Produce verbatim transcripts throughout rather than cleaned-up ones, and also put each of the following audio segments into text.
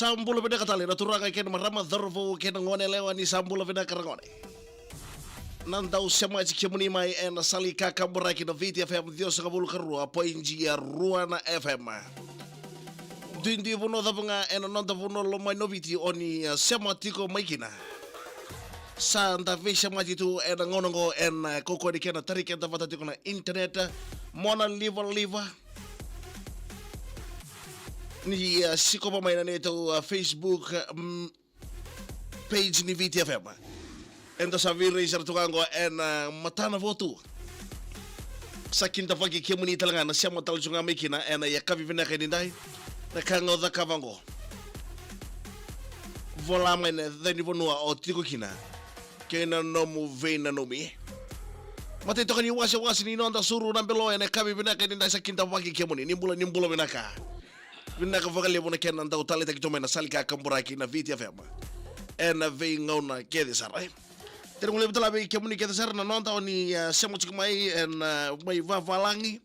Sa bula vinaka tale na turaga kei na marama, cauravou kei na gone yalewa, ni sa bula vinaka ragone. Na dau semati kemuni mai ena sala ni kakaburaki na Viti F M ciwasagavulu ka rua poidi rua na F M. Duidui vanua cava ga ena noda vanua lomani o Viti o ni, a, sema tiko mai kina. Sa da veisemati tu ena gauna oqo ena, a, kaukaua ni kena tari keda vata tiko na internet, mo na livaliva ni, a, sikova mai na neitou, a, Facebook, mm, page ni Viti F M. Eda sa veirai sara tu ga oqo ena, a, matana votu. Sa kidavaki kemuni tale ga na sema tale tu ga mai kina ena yakavi vinaka edaidai. Na ka ga o cakava oqo, vola mai na yaca ni vanua o tiko kina kei na nomu veinanumi. Matai toka ni wasewase ni noda Suru na Belo ena yakavi vinaka edaidai, sa kidavaki kemuni. Ni bula, ni bula vinaka. Vinaka vakalevu na kena dau taleitaki tu mai na sala ni kakaburaki na Viti F M ena veigauna kece sara, e. Kerea meu levu tale vei kemuni kece sara na noda o ni, a, sema tiko mai ena, a, mai vavalagi.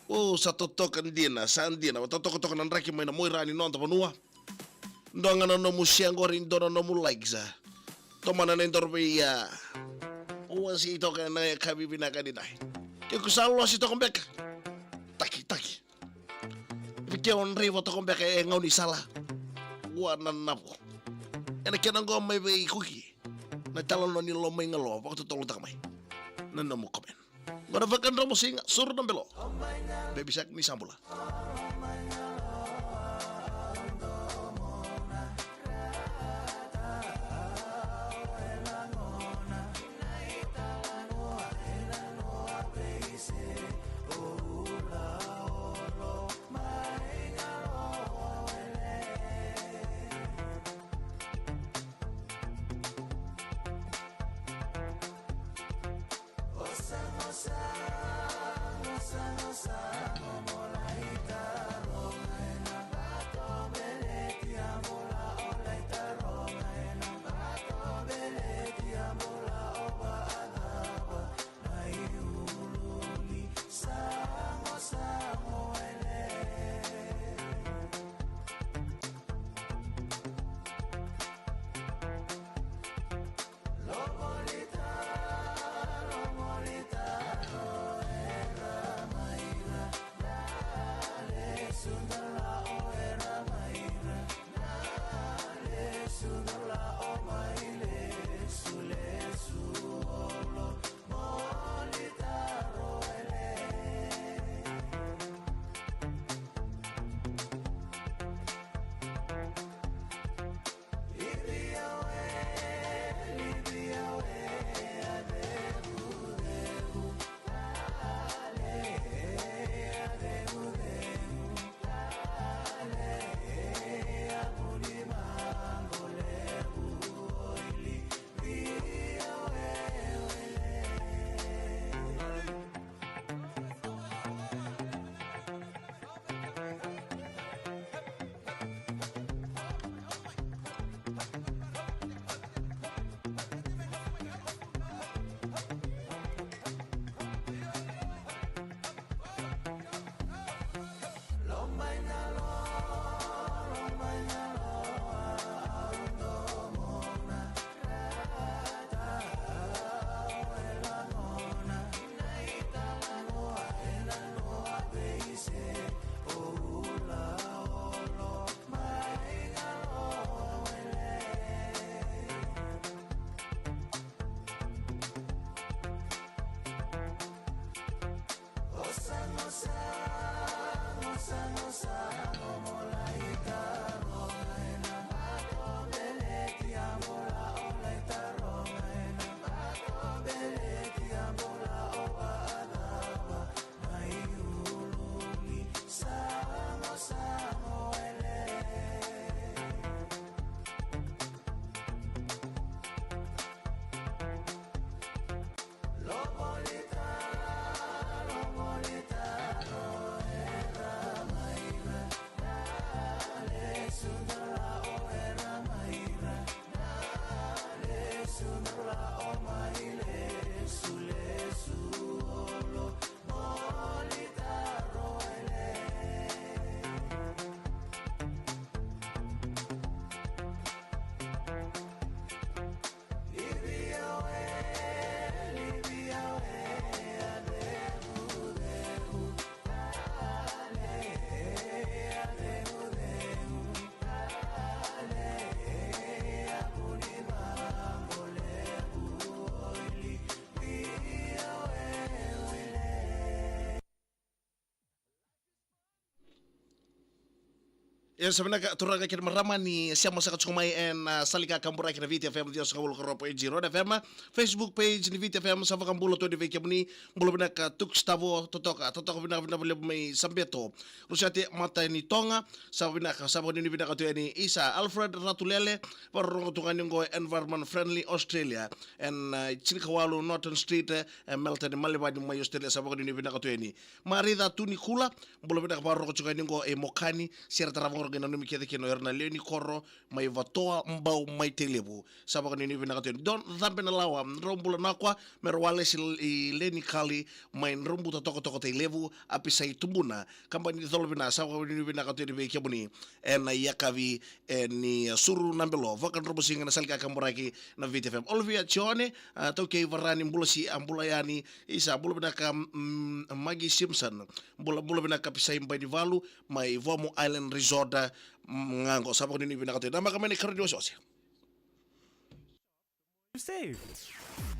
O, sa totoka dina, sa dina, vakatotokataka na draki mai na muaira ni noda vanua. Dua ga na nomu share qori, dua na nomu likes, a. Tomana na idoro vei, a, wasei toka ena yakavi vinaka edaidai. Ke ko sa losi toka beka, taki, taki. Vei kemuni o draiva toka beka e gaunisala, ua na navo. Ena kena oqo mai vei Kuki, na italanoa ni lomai galo, vakatotolotaka mai na nomu comment. Qo na vakadromo siga, Suru na Belo. Baby Shark, ni sa bula. Ia sa vinaka turaga kei na marama ni sema saka tiko mai ena, ah, sala ni kakaburaki na Viti F M ciwasagavulu ka rua point zero na F M, Facebook page ni Viti F M. Sa vakabula tu yani vei kemuni. Bula vinaka Tuks Tavo, totoka, totoka vinaka, vinaka vakalevu mai Sabeto. Rusiate Mata ni Toga, sa vinaka, sa vakanuinui vinaka tu yani. Isa Alfred Ratulele, vakarorogo tu ga ni qo Environment Friendly Australia, ena, ah, tinikawalu Norton Street, eh, Melton, Melbourne mai Australia, sa vakanuinui vinaka tu yani. Marica Tunikula, bula vinaka, vakarorogo tiko yani qo e Mokani, sere tarava qo, qai nanumi kece kina o ira na lewe ni koro mai Vatoa Bau mai Tailevu. Sa vakanuinui vinaka tu yani. Don Cabe na Lawa, drau bula nakwa, me ra walesi i Leni Kali mai Drobuta Tokotoko Tailevu, a Pisai Tubuna, kaba ni colo vina, sa vakanuinui vinaka tu yani vei kemuni. Ena yakavi, e, ni, e, Suru na Belo, Vakadromusiga na sala ni kakaburaki na Viti F M. Olivia Jone, a, Taukei Varani, bula si, a, bula yani, Isa, bula vinaka, mm, Maggie Simpson, bula, bula vinaka Pisai Bainivalu, mai Vomu Island Resort, mm, ga qo, sa vakanuinui vinaka tu yani. Namaka mai na ikarua ni wasewase. Save.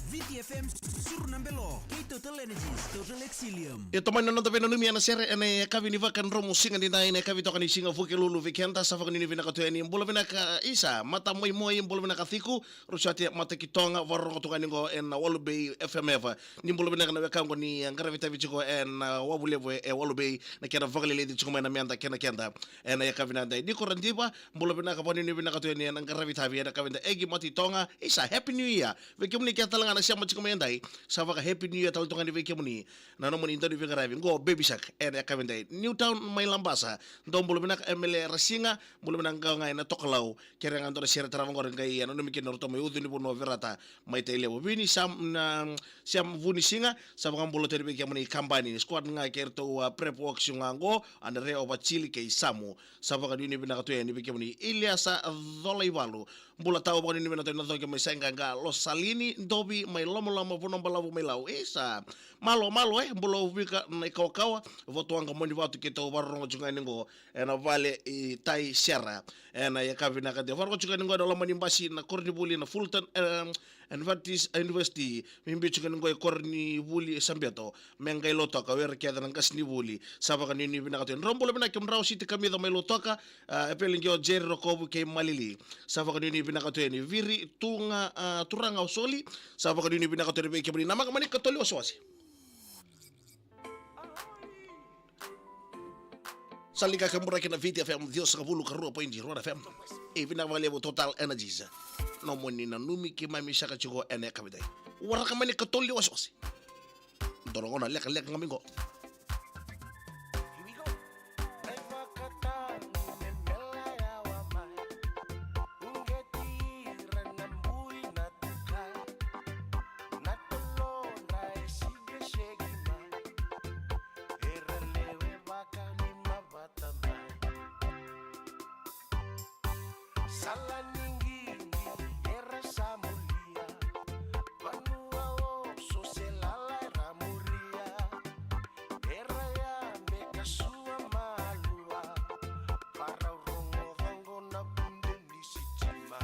Viti F M, Suru na Belo, kei Total Energies, Total Excellium. E tomani na noda veinanumi ena sere ena yakavi ni Vakadromusiga nidai, na yakavi toka ni siga Vukelulu vei keda, sa vakanuinui vinaka tu yani. Bula vinaka Isa, Mata Moimoi, bula vinaka Ciku, Rusiate Mata ki Toga, vakarorogo tu ga ni qo ena Walu Bay F M F. Ni bula vinaka na wekaqu ni qaravi tavi tiko ena, ah, Wavu Levu e, e Walu Bay, na kena vakaleleci tiko mai na meda kei na keda ena yakavi nidai. Niko Radiva, bula vinaka, vakanuinui vinaka tu yani ena qaravi tavi ena yakavi nidai. Egi Mata i Toga, Isa, Happy New Year. Vei kemuni kece tale ga na sema tiko mai edai, sa vaka Happy New Year tale tu ga yani vei kemuni. Na nomuni dau ni veiqaravi qo Baby Shark ena yakavi nidai. Newtown mai Labasa, dou bula vinaka. Emele Rasiga, bula vinaka ga ena Tokalau. Kerea ga dua na sere tarava qori qai, e, nanumi kina o ratou mai Ucu ni Vanua Verata mai Tailevu. Vini Sam, na, Sam Vunisiga, sa vakabula tu yani vei kemuni kabani. Squad ga kei ratou, a, Prep Works ga qo, Andrea Ovacili kei Samu. Sa vakanuinui vinaka tu yani vei kemuni. Iliasa Colaivalu, bula tau, vakanuinui vinaka tu yani na coke mai Saiqaqa. Losalini Dovi mai Lomaloma, Vanua Balavu mai Lau. Isa, malo, malo, e, bula Vika na ikawakawa, Votuaqa Monivatu, keitou vakarorogo tiko ga yani qo ena vale i Tai Sera. Ena yakavi vinaka, de vakarorogo tiko ga yani qo ena loma ni basi na koronivuli na Fulton, em, Adventist University. Me biu tiko ga yani qo e koronivuli e Sabeto, me qai Lautoka, o ira kece na qasenivuli. Sa vakanuinui vinaka tu yani. Drau bula vinaka kemudrau, Siti Kamica mai Lautoka, a, Epeli Qio, Jeri Rokovu kei Malili. Sa vakanuinui vinaka tu yani. Viri Tuga, a, Turaga o Soli. Sa vakanuinui vinaka tu yani vei kemuni. Namaka mai na ikatolu ni wasewase. Sala ni kakaburaki na Viti F M ciwasagavulu ka rua point zero na F M. E vinaka vakalevu Total Energies. Nomuni nanumi keimami saka tiko ena yakavi nidai. Waraka mai na ikatolu ni wasewase. Dou na gauna lekaleka ga mai qo. Sala ni qiqi era sa mulia, vanua oso se lala era muria, era yabe ka sua malua, varau rogo vaqo na vude ni sitima.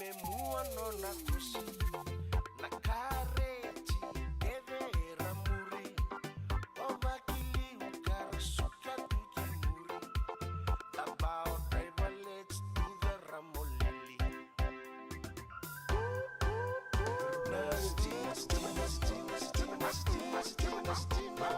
Me mua nona kosi na kareti kece era muri. O vakiliu ka ra suka tu ki muri. Tabao driver, let's do the Ramolili. Na stima, stima, stima, stima, stima, stima, stima.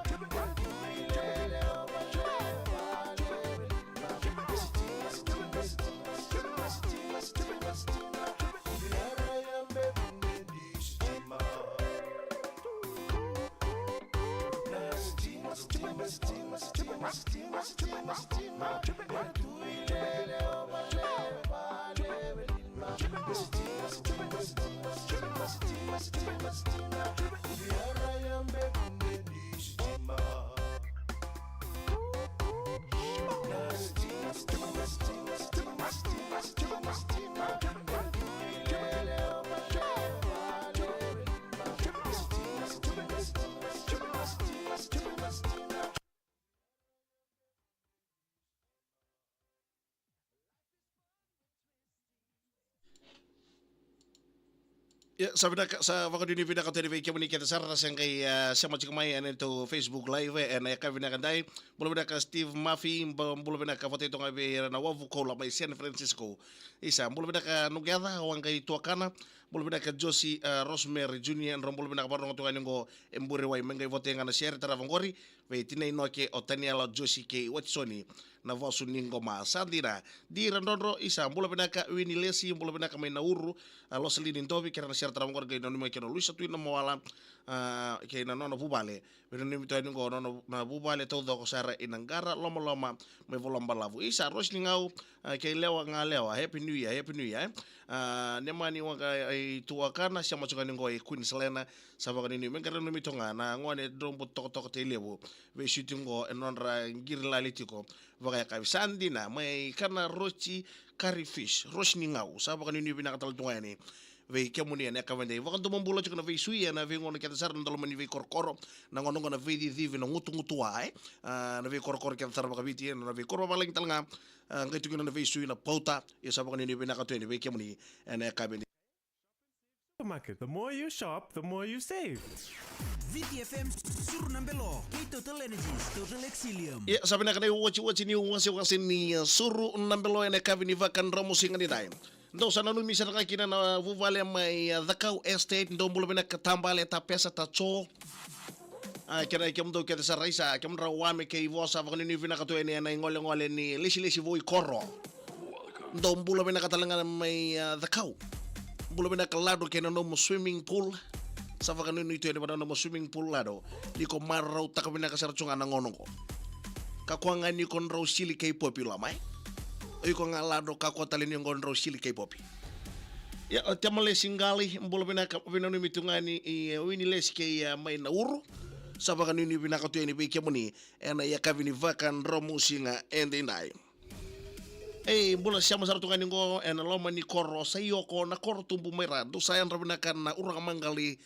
Ia, sa vinaka, sa vakanuinui vinaka tu yani vei kemuni kece sara sa qai, ah, sema tiko mai ena neitou Facebook Live ena yakavi vinaka edai. Bula vinaka Steve Murphy, bu-, bula vinaka vata toka ga vei ira na Wavu Koula mai San Francisco. Isa, bula vinaka Nuqeca, o a qai tuakana. Bula vinaka Josie, ah, Rosemary Junior, drau bula vinaka vakarogo tu ga yani qo e Buriwai, me qai vota ga na sere tarava qori vei tinai Noke, o Taniela, Josie kei Watisoni, na vasu ni qoma. Sa dina. Dira Drodro, isa, bula vinaka Wini Lesi, bula vinaka mai Nauru, a, Losalini Dovi, kei ira na sere tarava qori, qai nanumi kei na Luisa Tui na Mawala, a, kei na nona vuvale. Veinanumi tu yani qo nona, na vuvale taucoko sara i Naqara, Lomaloma, mai Valuabalavu. Isa, Rosi ni Gau, a, kei Lewa ga Lewa, Happy New Year, Happy New Year, e. A, Nemani Waqaituakana, sema tiko yani qo i Queensland, sa vakanuinui me qai nanumi toka ga na gone Drobutokotoko, Tailevu, veisuti qo e nodra qiri lali tiko vakayakavi. Sa dina, mai Kana Rosi Curry Fish, Rosi ni Gau, sa vakanuinui vinaka tale tu ga yani vei kemuni ena yakavi edai. Vakadomobula tiko na veisui ena veigauna kece sara, na lomani veikorokoro, na gauna qo na veicicivi, na gutugutua, e. A, na veikorokoro kece sara vakaviti, e, na veikoro vavalagi tale ga, a, qai tu kina na veisui, na pauta, ia sa vakanuinui vinaka tu yani vei kemuni ena yakavi edai. Supermarket. The more you shop, the more you save. Viti F M, Suru na Belo, kei Total Energies, Total Excellium. Ia, sa vinaka na iwatiwati ni wasewase ni, uh, Suru na Belo ena yakavi ni vakadromusiga nidai. Dou sa nanumi sara ga kina na vuvale mai, uh, Cakau Estate, dou bula vinaka Tabale, Tapesa, Taco. A, kei na kemudou kece sara, isa, kemudrau Wame kei Vosa, vakanuinui vinaka tu yani ena igolegole ni lesilesi vou i koro. Dou bula vinaka tale ga mai, a, Cakau. Bula vinaka Lado kei na nomu swimming pool. Sa vakanuinui tu yani vata na nomu swimming pool Lado. Ni ko marautaka vinaka sara tu ga na gauna qo. Kakua ga ni ko drau sili kei Popi loma, e. O iko ga Lado, kakua tale ni ko drau sili kei Popi. Ia, o Temalesi Qali, bula vinaka, veinanumi tu ga yani i, e, Wini Lesi kei, e, mai Nauru. Sa vakanuinui vinaka tu yani vei kemuni ena yakavi ni vakadromusiga edaidai. Ei, bula, sema sara tu ga yani qo ena loma ni koro o Saioko, na koro tubu mai Ra. Dou sa yadra vinaka na uraga maqali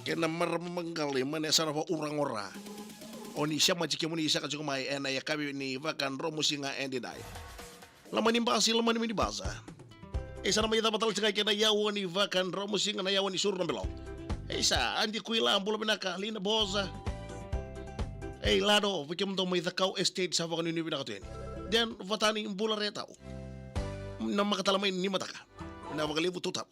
kei na marama maqali mai na yasana vakauraga o Ra. O ni sema tiko, kemuni saka tiko mai ena yakavi ni vakadromusiga edaidai. Loma ni basi, loma ni minibus. Ei, sa na mai cava tale tiko ga kei na yawa ni vakadromusiga, na yawa ni Suru na Belo. Ei, sa Adi Kuila, bula vinaka Lina Boza. Ei, Lado, vei kemudou mai Cakau Estate, sa vakanuinui vinaka tu yani. Den Vatani, bula re tau. Na maka tale mai ni mataka. Na vakalevu tu tau.